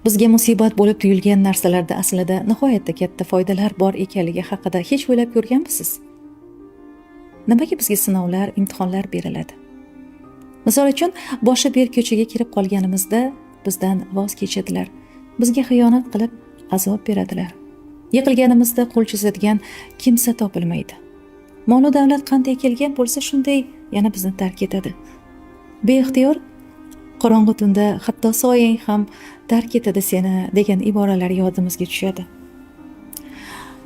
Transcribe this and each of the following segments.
Bizga musibat bo'lib tuyulgan narsalarda aslida nihoyatda katta foydalar bor ekanligi haqida hech o'ylab ko'rganmisiz? Nimaga bizga sinovlar, imtihonlar beriladi? Misol uchun, boshi berk ko'chaga kirib qolganimizda bizdan voz kechadilar. Bizga xiyonat qilib azob beradilar. Yiqilganimizda qo'l cho'zadigan kimsa topilmaydi. Mol davlat qanday kelgan bo'lsa, shunday yana bizni tark etadi. Beixtiyor qorong'u tunda hatto soyang ham tark etadi seni degan iboralar yodimizga tushadi.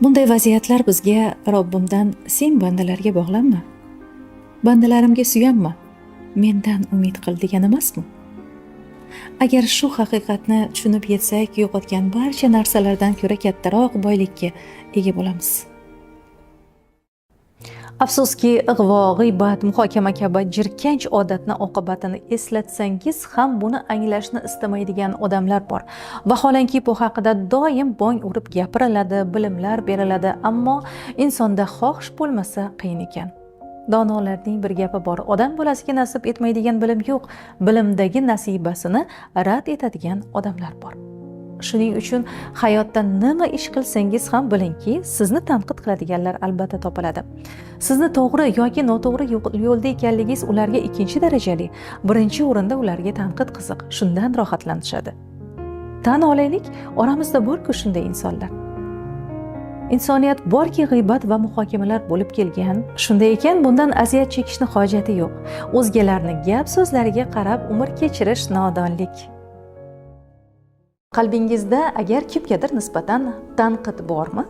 Bunday vaziyatlar bizga Robbimdan sen bandalarga bog'lanma, bandalarimga suyanma, mendan umid qil degani emasmi? Agar shu haqiqatni tushunib yetsak, yo'qotgan barcha narsalardan ko'ra kattaroq boylikka ega bo'lamiz. Afsuski, ig'vo, g'iybat, muhokama kabi jirkanch odatni oqibatini eslatsangiz ham buni anglashni istamaydigan odamlar bor. Vaholanki, bu haqida doim bong urib gapiriladi, bilimlar beriladi, ammo insonda xohish bo'lmasa qiyin ekan. Donolarning bir gapi bor: odam bolasiga nasib etmaydigan bilim yo'q, bilimdagi nasibasini rad etadigan odamlar bor. Shuning uchun hayotda nima ish qilsangiz ham bilingki, sizni tanqid qiladiganlar albatta topiladi. Sizni to'g'ri yoki noto'g'ri yo'lda ekanligingiz ularga ikkinchi darajali, birinchi o'rinda ularga tanqid qiziq, shundan rohatlanishadi. Tan olaylik, oramizda bor-ku shunday insonlar. Insoniyat borki g'iybat va muhokamalar bo'lib kelgan. Shunday ekan, bundan aziyat chekishni hojati yo'q. O'zgalarni gap so'zlariga qarab umr kechirish nodonlik. Qalbingizda agar kimgadir nisbatan tanqid bormi,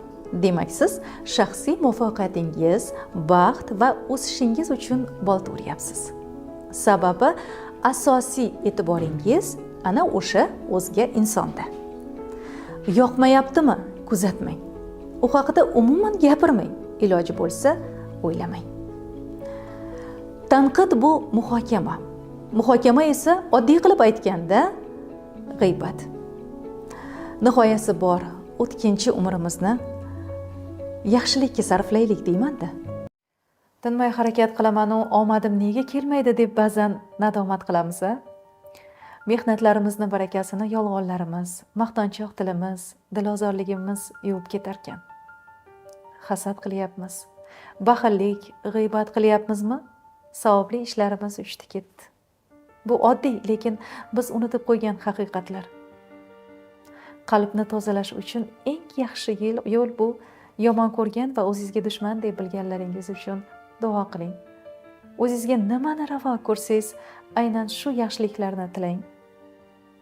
demak siz shaxsiy muvaffaqiyatingiz, baxt va o'sishingiz uchun bolta uryapsiz. Sababi asosiy e'tiboringiz ana o'sha o'zga insonda. Yoqmayaptimi? Kuzatmang. U haqida umuman gapirmang. Iloji bo'lsa, o'ylamang. Tanqid bu muhokama. Muhokama esa oddiy qilib aytganda g'iybat. Nihoyasi bor o'tkinchi umrimizni yaxshilikka sarflaylik deyman-da. Tinmay harakat qilaman-u, omadim nega kelmaydi deb ba'zan nadomat qilamiz, a? Mehnatlarimizni barakasini yolg'onlarimiz, maqtanchoq tilimiz, dilozorligimiz yuvib ketarkan. Hasad qilyapmiz. Baxillik, g'iybat qilyapmizmi? Savobli ishlarimiz uchdi ketdi. Bu oddiy, lekin biz unutib qo'ygan haqiqatlar. Qalbni tozalash uchun eng yaxshi yo'l bu yomon ko'rgan va o'zingizga dushman deb bilganlaringiz uchun duo qiling. O'zingizga nimani ravo ko'rsangiz, aynan shu yaxshiliklarni tilang.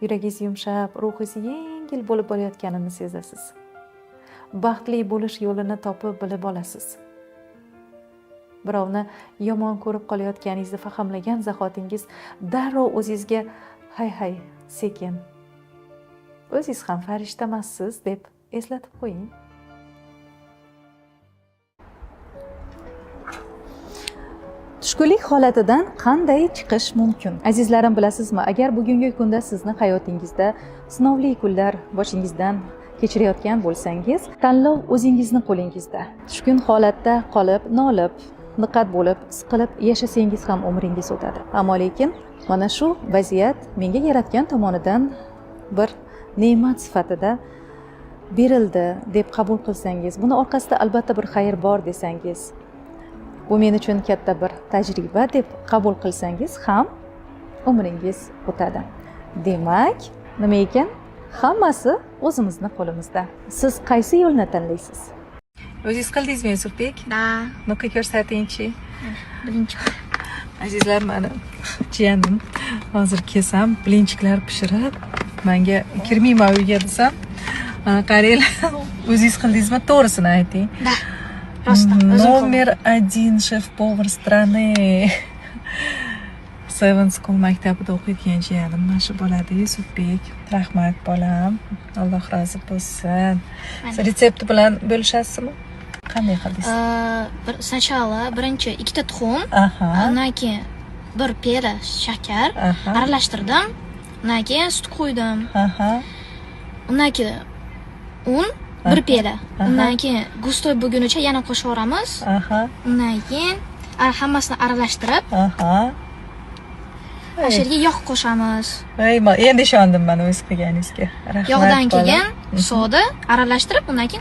Yuragingiz yumshab, ruhingiz yengil bo'lib borayotganini sezasiz. Baxtli bo'lish yo'lini topib bilib olasiz. Birovni yomon ko'rib qolayotganingizni fahmlagan zahotingiz darrov o'zingizga hay hay, sekin, o'zingiz ham farishta emassiz deb eslatib qo'ying. Tushkunlik holatidan qanday chiqish mumkin? Azizlarim, bilasizmi, agar bugungi kunda sizni hayotingizda sinovli kunlar boshingizdan kechirayotgan bo'lsangiz, tanlov o'zingizni qo'lingizda. Tushkun holatda qolib, nolib, niqat bo'lib, siqilib yashasangiz ham umringiz o'tadi. Ammo lekin mana shu vaziyat menga yaratgan tomonidan bir ne'mat sifatida berildi deb qabul qilsangiz, buni orqasida albatta bir xayr bor desangiz, bu men uchun katta bir tajriba deb qabul qilsangiz ham umringiz o'tadi. Demak, nima ekan? Hammasi o'zimizni qo'limizda. Siz qaysi yo'lni tanlaysiz? O'zingiz qildingizmi, Yusufbek? Да. Ну-ка ko'rsatingchi. Birinchi. Azizlar, mani jiyanim hozir kelsam, блинчик lar pishirib, menga kirmayman uyga desam, mana qaranglar, o'zingiz qildingizmi? To'g'risini ayting. Да. Rostdan o'zim qildim. Номер один шеф-повар страны. Seven School maktabida o'qiydigan jiyanim mana shu bo'ladi, Yusufbek. Rahmat, bolam. Alloh rozi bo'lsin. Mana. Retsepti bilan bo'lishasizmi? Qanday qildingiz? Bir сначала birinchi ikkita tuxum, undan keyin bir piyola shakar aralashtirdim. Undan keyin sut qo'ydim. Undan keyin un bir piyola. Undan keyin густой bo'lgunicha yana qo'shaveramiz. Undan keyin hammasini aralashtirib, Ana shu yerga yog' qo'shamiz. Ey, endi ishondim mana o'z qilganingizga. Rahmat. Yog'dan Bolam. keyin soda aralashtirib, undan keyin